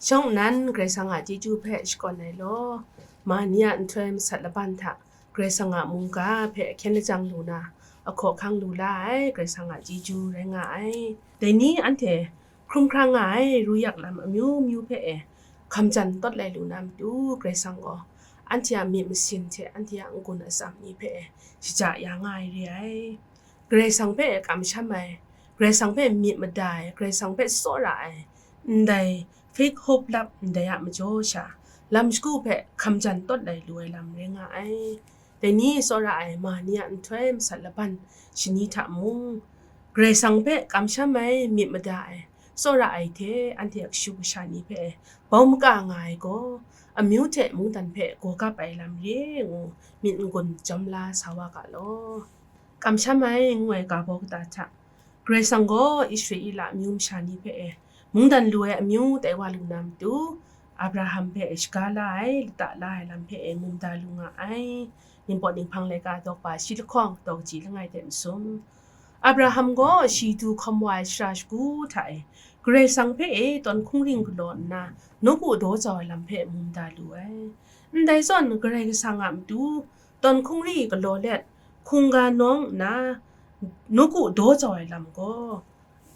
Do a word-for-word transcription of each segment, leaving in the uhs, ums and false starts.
Shawng nnan Karai Kasang a chyeju hpe shakawn ai law, ma ni a nhtoi masat laban hta Karai Kasang a mungga hpe hkyen lajang lu na, ahkaw ahkang lu la ai Karai Kasang a chyeju rai nga ai. Dai ni anhte hkrum hkra nga ai ru yak lam amyu myu hpe e hkamjan tawt lai lu na matu, Karai Kasang gaw anhte a myit masin hte anhte a n-gun atsam ni hpe e shaja ya nga ai re ai. Karai Kasang hpe kamsham ai, Karai Kasang hpe myit mada ai, Karai Kasang hpe tsawra ai, ndai fake hope lap ndai a majaw sha, lam shagu hpe hkamjan tawt lai lu ai lam rai nga ai. Dai ni tsawra ai ma ni a nhtoi masat laban shani hta mung, Karai Kasang hpe kamsham ai, myit mada ai, tsawra ai hte anhte a kashu kasha ni hpe bau maka nga ai gaw, amyu hte mungdan hpe gaw gap ai lam re ngu myit n-gun jawm la sa wa ga law. Kamsham ai ngu ai ga baw kata hta, Karai Kasang gaw Israela amyu masha ni hpe e mungdan lu ai amyu tai wa lu na matu, Abraham hpe e shaga la ai, lata la ai lam hpe e mum da lu nga ai. Ningpawt Ninghpang laika daw kaba shi lahkawng daw kaji langai hte masum. Abraham gaw shi du hkawm wa ai shara shagu hta e Karai Kasang hpe e tawn hkungring galaw nna, nawku daw jau ai lam hpe mum da lu ai. Ndai zawn, Karai Kasang a matu tawn hkungri galaw let, hkungga nawng nna, nawku daw jau ai lam gaw,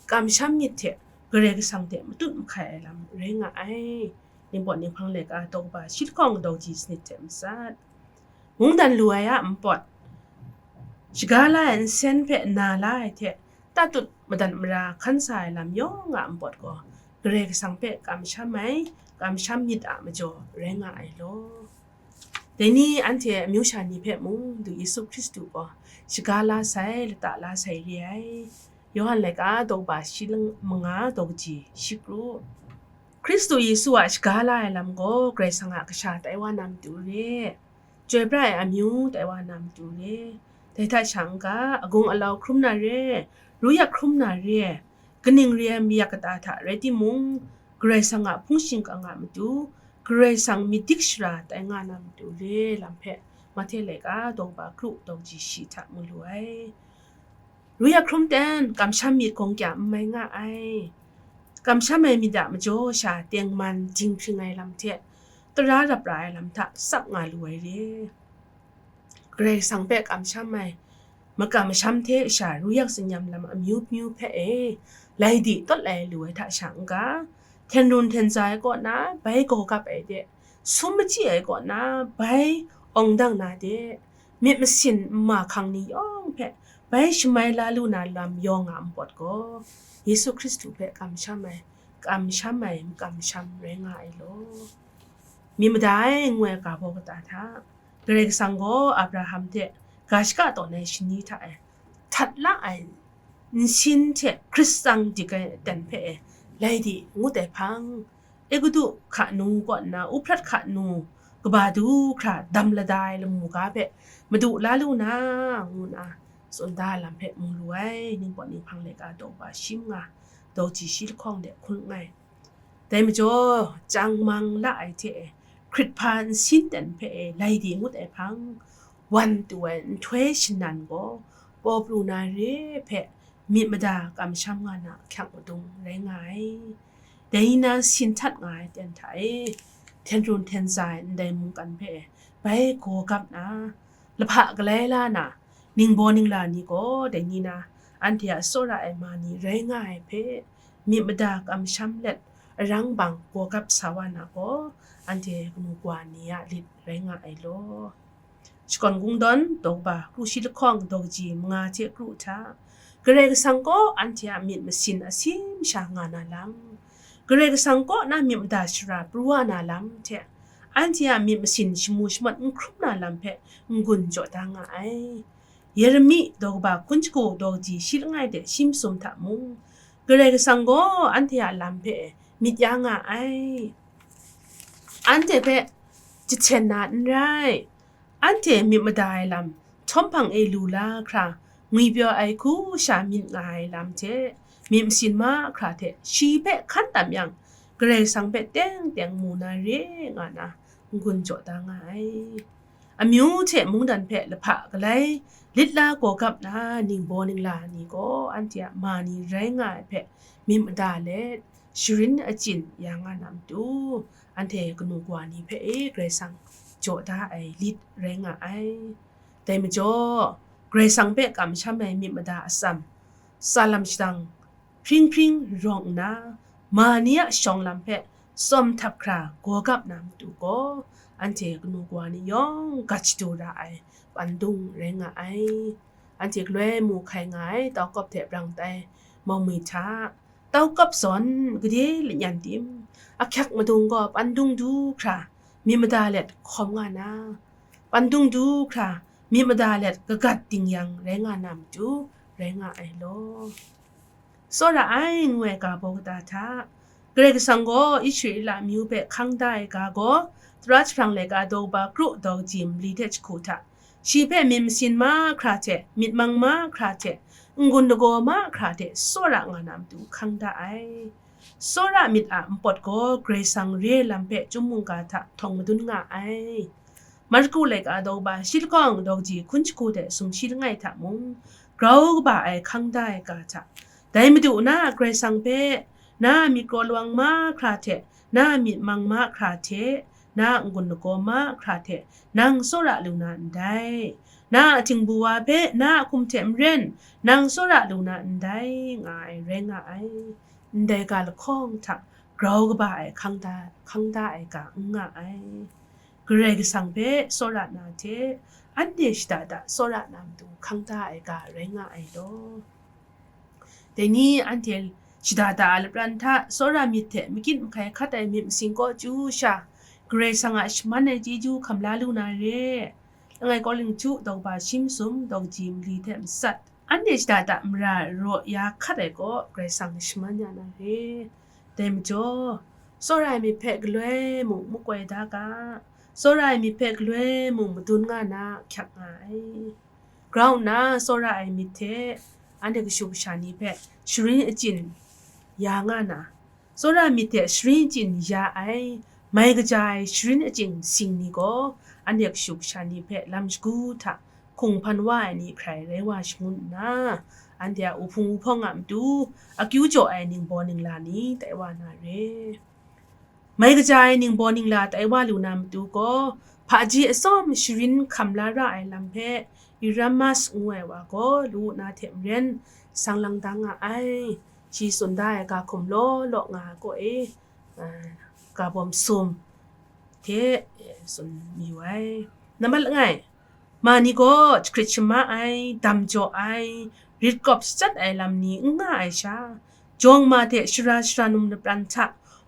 kamsham myit hte Karai Kasang hte matut mahkai ai lam rai nga ai. Ningpawt Ninghpang laika daw kaba shi lahkawng daw kaji sanit hte matsat. Mungdan lu ai a npawt, shaga la ai nsen hpe na la ai hte, tatut madat mara hkan sa ai lam yawng a npawt gaw, Karai Kasang hpe kamsham ai, kamsham myit a majaw rai nga ai law. Dai ni anhte amyu sha ni hpe mung, Madu Yesu Hkristu gaw shaga la sai, lata la sai re ai. Yawhan laika daw kaba shi lang manga daw kaji shi kru. Hkristu Yesu a shaga la ai lam gaw Karai Kasang a kasha tai wa na matu re, chyoi pra ai amyu tai wa na matu re, dai hta sha n-ga, agung alau hkrum na re, ru yak hkrum na re, kaning re ai mayak kata hta rai timung, Karai Kasang a hpung shingkang a matu, Karai Kasang myit dik shara tai nga na matu re lam hpe Mahte laika daw kaba kru daw kaji shi hta mu lu ai. Ru yak hkrum ten, kamsham myit gawng kya n mai nga ai. Kamsham ai myit a majaw sha tengman dinghpring ai lam hte, tara rap ra ai lam hta tsap nga lu ai re. Karai Kasang hpe kamsham ai, makam masham hte sha ru yak tsinyam lam amyu myu hpe e, lai di tawt lai lu ai hta sha n-ga, hten run hten za ai kaw na bai gaw gap ai de, sum machyi ai kaw na bai awng dang na de, myit masin nma hkang ni yawng hpe bai shamai la lu na lam yawng a npawt gaw, Yesu Hkristu hpe kamsham ai, kamsham ai, kamsham rai nga ai law. Myit mada ai ngu ai ga baw kata hta, Karai Kasang gaw Abraham hte ga shaka tawn ai shani hta e, htat la ai nsin hte hkrit tsang dik ai aten hpe e, lai di ngut ai hpang, Egutu hka nu kaw nna Uhprat hka nu kaba du hkra dam lada ai lamu ga hpe madu la lu na, ngu nna tsun da ai lam hpe mu lu ai. Ningpawt Ninghpang laika daw kaba shi manga daw kaji shi lahkawng de hkun nngai. Dai majaw, chyang mang la ai hte e, hkrit hpa nsin ten hpe e lai di ngut ai hpang, wan tu ai nhtoi shanan gaw paw pru na re hpe myit mada kamsham nga na ahkyak madung rai nga ai. Dai ni na sin htat nga ai ten hta e, hten run hten za ai ndai mungkan hpe e bai gaw gap na, lahpa galai la na, ningbaw ningla ni gaw dai ni na anhte a tsawra ai ma ni rai nga ai hpe, myit mada kamsham let arang bang gaw gap sa wa na gaw, anhte kanu kawa ni a lit rai nga ai law. Shakawn Kungdawn daw kaba kru shi lahkawng daw kaji manga hte kru hta, Karai Kasang gaw anhte a myit masin asim sha nga na lam, Karai Kasang kaw na myit mada shara pru wa na lam hte, anhte a myit masin shamu shamat n hkrum na lam hpe n-gun jaw da nga ai. Yeremi daw kaba hkun shagu daw kaji shi langai de shi masum hta mung, Karai Kasang gaw anhte a lam hpe myit ya nga ai. Anhte hpe jahten na n rai. Anhte myit mada ai lam, htawm hpang e lu la hkra, ngwipyaw ai hku sha myit nga ai lam hte, myit masin mahkra hte shi hpe hkan tam yang, Karai Kasang hpe teng teng mu na re nga na, n-gun jaw da nga ai. Amyu hte mungdan hpe lahpa galai lit la gaw gap na ningbaw ningla ni gaw, anhte a ma ni rai nga ai hpe myit mada let, sharin achyin ya nga na matu, anhte kanu kawa ni hpe e Karai Kasang jaw da ai lit rai nga ai. Dai majaw, Karai Kasang hpe kamsham ai myit mada atsam, tsa lam shadang hpring hpring rawng nna, ma ni a shawng lam hpe tsawm htap hkra gaw gap na matu gaw, anhte kanu kawa ni yawng gat shadu ra ai pandung rai nga ai. Anhte galoi mu hkai nga ai taukap hte brang tai maumwi hta, taukap zawn gade lanyan tim, ahkyak madung gaw pandung du hkra myit mada let hkawm nga na, pandung du hkra myit mada let kagat ding yang rai nga na matu rai nga ai law. Tsawra ai ngu ai ga baw kata hta, Karai Kasang gaw Israela amyu hpe hkang da ai ga gaw, tara jahprang laika daw ba kru daw kaji mali hte jahku hta, shi hpe myit masin mahkra hte, myit mang mahkra hte, n-gun lagaw mahkra hte tsawra nga na matu hkang da ai. Tsawra myit a npawt gaw Karai Kasang re ai lam hpe chyum mungga hta htawng madun nga ai. Marku laika daw ba shi lahkawng daw kaji hkun jahku hte sumshi langai hta mung, grau kaba ai hkang da ai ga hta, dai Madu na a Karai Kasang hpe, na a myit kraw lawang mahkra hte, na a myit mang mahkra hte, na a n-gun lagaw mahkra hte, nang tsawra lu na ndai. Na a htingbu wa hpe na a hkum hte maren, nang tsawra lu na ndai, nga ai rai nga ai. Ndai ga lahkawng hta grau kaba ai hkang da, hkang da ai ga n nga ai. Karai Kasang hpe tsawra na hte, anhte shada da tsawra na matu hkang da ai ga rai nga ai law. Dai ni anhte shada da ai lapran hta, tsawra myit hte makyit mahkai hkat ai myit masin kaw chyu sha, Karai Kasang a shaman ai chyeju hkam la lu na re. Langai Korinhtu daw ba shi masum daw kaji mali hte matsat, anhte shada da mara raw ya hkat ai kaw Karai Kasang shaman ya na re. Dai majaw, tsawra ai myit hpe galoi mung makoi da ga, tsawra ai myit hpe galoi mung madun nga na ahkyak nga ai. Grau nna tsawra ai myit hte anhte kashu kasha ni hpe sharin achyin ya nga na, tsawra myit hte sharin achyin ya ai, mai kaja ai sharin achyin sing ni gaw, anhte kashu kasha ni hpe lam shagu hta hkung hpan wa ai ni hkrai rai wa shangun nna, anhte a uhpung uhpawng a matu akyu jaw ai ningbaw ningla ni tai wa na re. Mai kaja ai ningbaw ningla tai wa lu na matu gaw, hpaji atsawm sharin hkam la ra ai lam hpe Erasmus ngu ai wa gaw lu na hte maren, sang lang da nga ai. Shi tsun da ai ga hkum law law nga ai kaw e, a, ga bawm sum hte, e, tsun mayu ai. Nambat langai, ma ni gaw jahkrit shama ai, dam jaw ai, rit kawp shachyat ai lam ni n nga ai sha, jawng ma hte shara shara num lapran hta,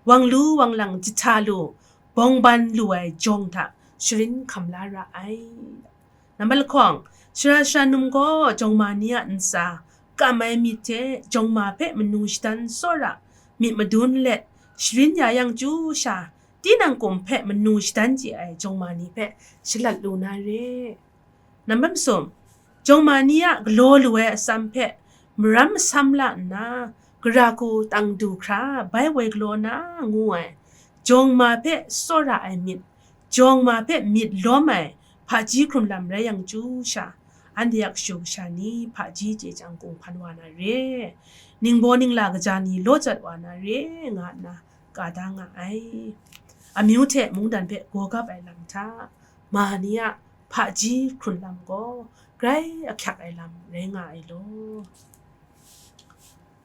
wang lu wang lang jahta lu, bawng ban lu ai jawng hta sharin hkam la ra ai. Nambat lahkawng, shara shara num gaw jawng ma ni a ntsa, kam ai myit hte jawng ma hpe manu shadan tsawra myit madun let, sharin ya yang chyu sha, tinang kum hpe manu shadan chye ai jawng ma ni hpe shalat lu na re. Nambat masum, jawng ma ni a galaw lu ai atsam hpe maram masam la nna, gara hku tang du hkra bai woi galaw na ngu ai, jawng ma hpe tsawra ai myit, jawng ma hpe myit lawm ai hpaji hkrun lam rai yang chyu sha, anhte a kashu kasha ni hpaji chye chyang kung hpan wa na re, ningbaw ningla kaja ni law jat wa na re, nga nna ka da nga ai. Amyu hte mungdan hpe gaw gap ai lam hta, ma ni a hpaji hkrun lam gaw grai ahkyak ai lam rai nga ai law.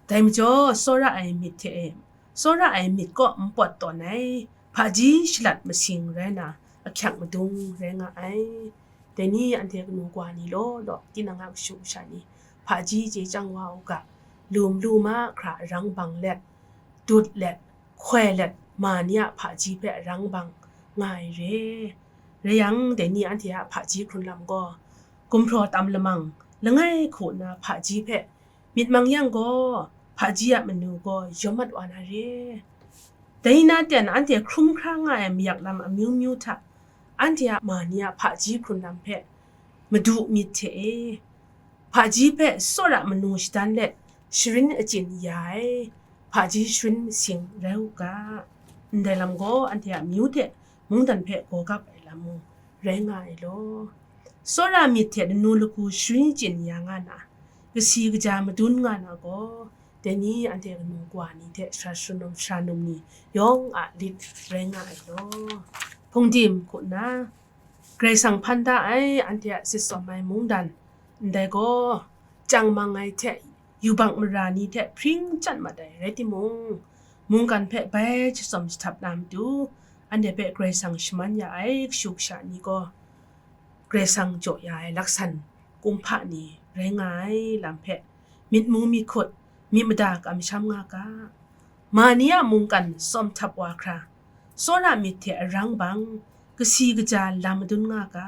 Dai majaw, tsawra ai myit hte e, tsawra ai myit kaw npawt tawn ai hpaji shalat masing rai na, ahkyak madung rai nga ai. Dai ni anhte kanu kawa ni law law, tinang a kashu kasha ni, hpaji chye chyang wa u ga, lum lu mahkra arang bang let, dut let, hkoi let, ma ni a hpaji hpe arang bang nga ai re. Rai yang, dai ni anhte a hpaji hkrun lam gaw, gumhpraw tam lamang, langai hku nna hpaji hpe myit mang yang gaw, hpaji a manu gaw yawm mat wa na re. Dai na ten anhte hkrum hkra nga ai mayak lam amyu myu hta, anhte a ma ni a hpaji hkrun lam hpe, Madu myit hte e, hpaji hpe tsawra manu shadan let, sharin achyin ya ai hpaji sharin masing rai u ga. Ndai lam gaw anhte a amyu hte mungdan hpe gaw gap ai lam mung rai nga ai law. Tsawra myit hte lanu lagu sharin achyin ya nga na, kasi kaja madun nga na gaw, Dai ni anhte kanu kawa ni hte sara shanum, sara num ni yawng a lit rai nga ai law. Hpungdim hku nna, Karai Kasang hpan da ai anhte a sitsawm ai mungdan, ndai gaw, chyang mang ai hte yubak mara ni hte hpring chyat mat ai rai timung, mungkan hpe bai jatsawm jahtap na matu, anhte hpe Karai Kasang shaman ya ai kashu kasha ni gaw, Karai Kasang jaw ya ai laksan kumhpa ni rai nga ai lam hpe myit mu myit hkut, myit mada kamsham nga ga. Ma ni a mungkan tsawm htap wa hkra, tsawra myit hte arang bang, kasi kaja lam madun nga ga.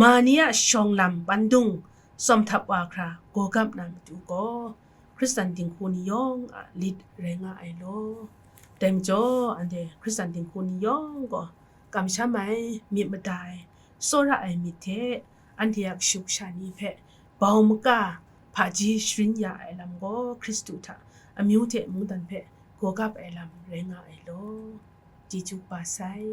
Ma ni a shawng lam bandung tsawm htap wa hkra gawgap na matu gaw, Hkristan dinghku ni yawng a lit rai nga ai law. Dai majaw, anhte Hkristan dinghku ni yawng gaw, kamsham ai, myit mada ai, tsawra ai myit hte, anhte a kashu kasha ni hpe bau maka hpaji sharin ya ai lam gaw, Hkristu hta amyu hte mungdan hpe gawgap ai lam rai nga ai law. Chyeju kaba sai.